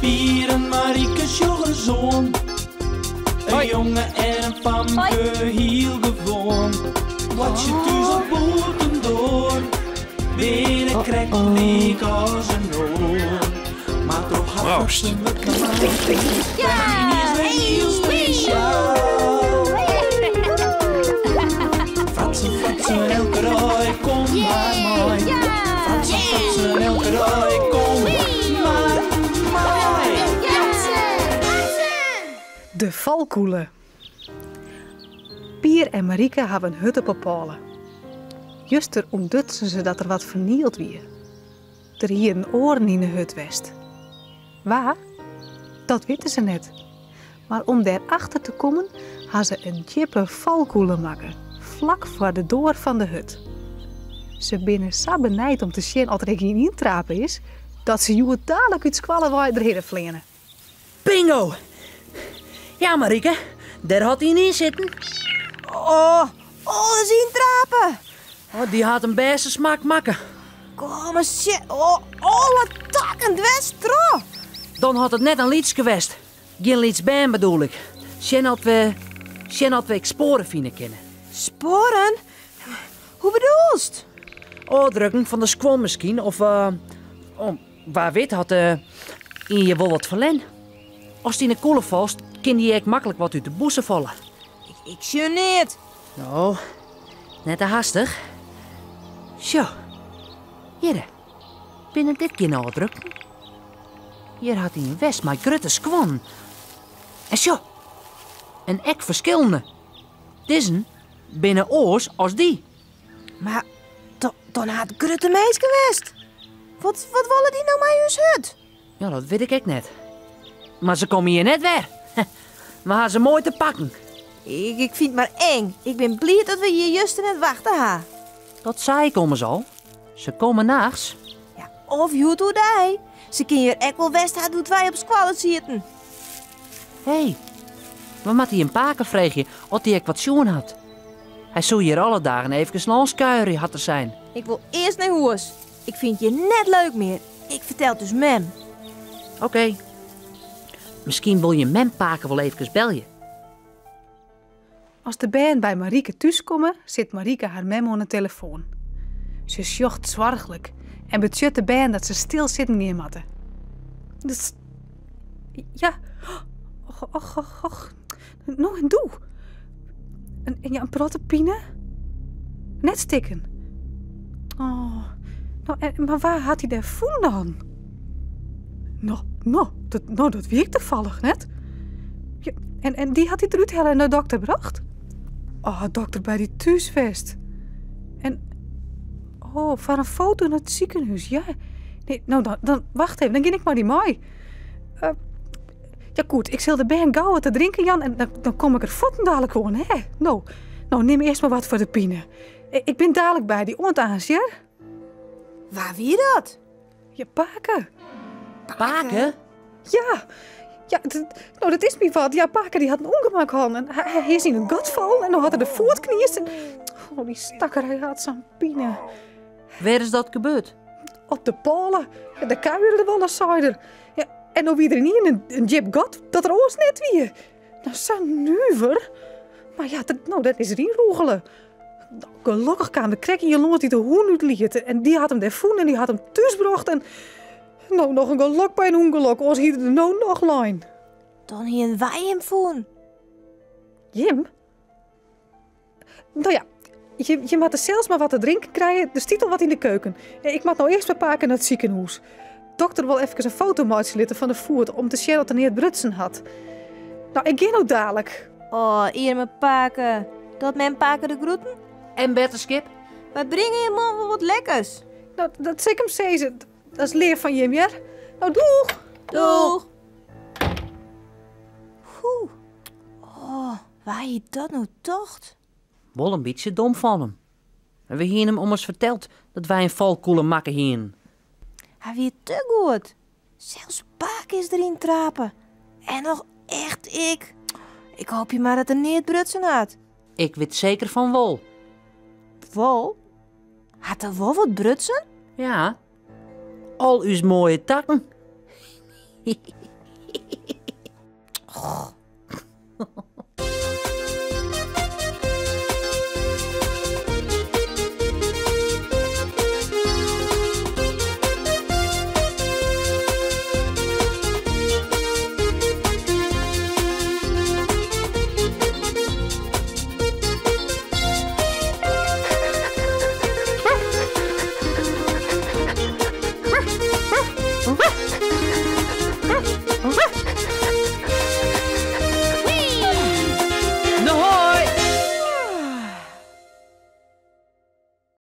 Pier en Marieke sjoch ris oan. In jonge en in famke, hiel gewoan. Boartsje thús of bûtendoar, binne krekt lyk as in oar. Mar troch har Proost. fratsen wurdt mar yniens wer hiel spesjaal. Fratsen, fratsen, elke dei, kom mar mei. Fratsen, fratsen, elke dei, kom mar mei. De falkûle. Pier en Marieke hawwe in hut op 'e pôle. Juster ûntdutsen se dat der wat fernield wie. Der hienen oaren yn 'e hut west. Wa? Dat witte se net. Mar om dêr achter te kommen ha se in djippe falkûle makke, flak foar de doar fan de hut. Se binne sa benijd om te sjen oft der ek ien yntrape is, dat se hjoed dalik út skoalle wei derhinne fleane. Bingo! Ja, Marieke, dêr hat ien yn sitten. Oh, oh, is yntrape! Oh, dy hat in bêste smak makke. Kom mar sjen. Oh, alle takken dwers troch. Dan hat it net in lytske west. Gjin lyts bern bedoel ik. Sjen oft we, sjen oft we ek spoaren fine kinne. Spoaren? Hoe bedoelst? Ofdrukken fan de skuon miskien, of uh, oh, wa wit hat uh, ien hjir wol wat ferlern. Ast yn 'e kûle falst, kin dy ek maklik wat út de bûse falle. Ik, ik sjoch neat. No, net te hastich. Sjoch, hjirre, binne dit gjin ôfdrukken? Hjir hat ien west mei grutte skuon. En sjoch, en ek ferskillende. Dizzen binne oars as dy. Mar dan hat grutte minsken west. Wat, wat wolle dy no mei ús hut? Ja, dat wit ik ek net. Mar se komme hjir net wer. We ha se moai te pakken. Ik, ik fyn it mar eng. Ik bin bliid dat we hjir juster net wachte ha. Dat sei ik ommers al. Se komme nachts. Ja, of hjoed oerdei. Se kin hjir ek wol west ha doe't wy op skoalle sieten. Hé, we moatte jim pake freegje oft hy ek wat sjoen hat. Hy soe hjir alle dagen eefkes lâns kuierje, hat er sein. Ik wol earst nei hûs. Ik fyn it hjir net leuk mear. Ik fertel it ús mem. Oké. Miskien wol jim mem pake wol eefkes belje. As de bern by Marieke thúskomme, sit Marieke har mem oan 'e telefoan. Se sjocht soarchlik en betsjut de bern dat se stil sitten gean moatte. Dus, ja, och, och, och, och. No en doe. En, ja, in protte pine. Net stikken. Oh, no, en, mar wa hat dy dêr fûn dan? No, no, dat, no, dat wie ek tafallich net. Ja, en, en dy hat dy derút helle en nei dokter brocht? Oh, dokter by dy thús west. En, oh, foar in foto nei it sikehûs, ja. Nee, no, dan, dan, wacht even, dan gean ik mei dy mei. Uh, ja goed, ik sil de bern gau wat te drinken jaan en dan, dan kom ik der fuortendalik oan, hè. No, no, nim earst mar wat foar de pine. Ik bin dalik by dy, oant aanst, hear. Wa wie dat? Ja, pake. Pake? Ja, ja, no dat is my wat. Ja, pake dy hat in ûngemak hân en hy, hy is yn in gat fallen en no hat er de foet kniest. En, oh, dy stakker, hy hat sa'n pine. Wêr is dat gebeurd? Op de pôle. Ja, dêr kuierde er wolris, sei er. Ja, en no wie der ynienen in, in djip gat dat der oars net wie. No, sa nuver. Mar ja, dat, no, dêr is er ynrûgele. Gelokkich kaam der krekt ien lâns dy't de hûn útliet. En dy hat him dêr fûn en dy hat him thúsbrocht. En no noch in gelok by in ûngelok, oars hie er der no noch lein. Dan hienen wy him fûn. Jim? No ja, je, je moatte sels mar wat te drinken krije. Der stiet al wat yn de keuken. Ik moat no earst mei pake nei it sikehûs. Dokter wol efkes in foto meitsje litte fan de foet om te sjen oft er neat brutsen hat. No, ik gean no dalik. Oh, earme pake. Docht mem pake de groeten? En betterskip? Wy bringe jim moarn wol wat lekkers. No, dat sil ik him sizze. Dat is leaf fan jim, hear. No, doeg! Doeg! Oeh. Oh, wa hie dat no tocht? Wol in bytsje dom fan him. En we hiene him ommers ferteld dat wy in falkûle makke hienen. Hy wie te goed. Sels pake is deryn trape. En noch echt ik. Ik hoopje mar dat er neat brutsen hat. Ik wit seker fan wol. Wol? Hat er wol wat brutsen? Ja. Al ús moaie takken.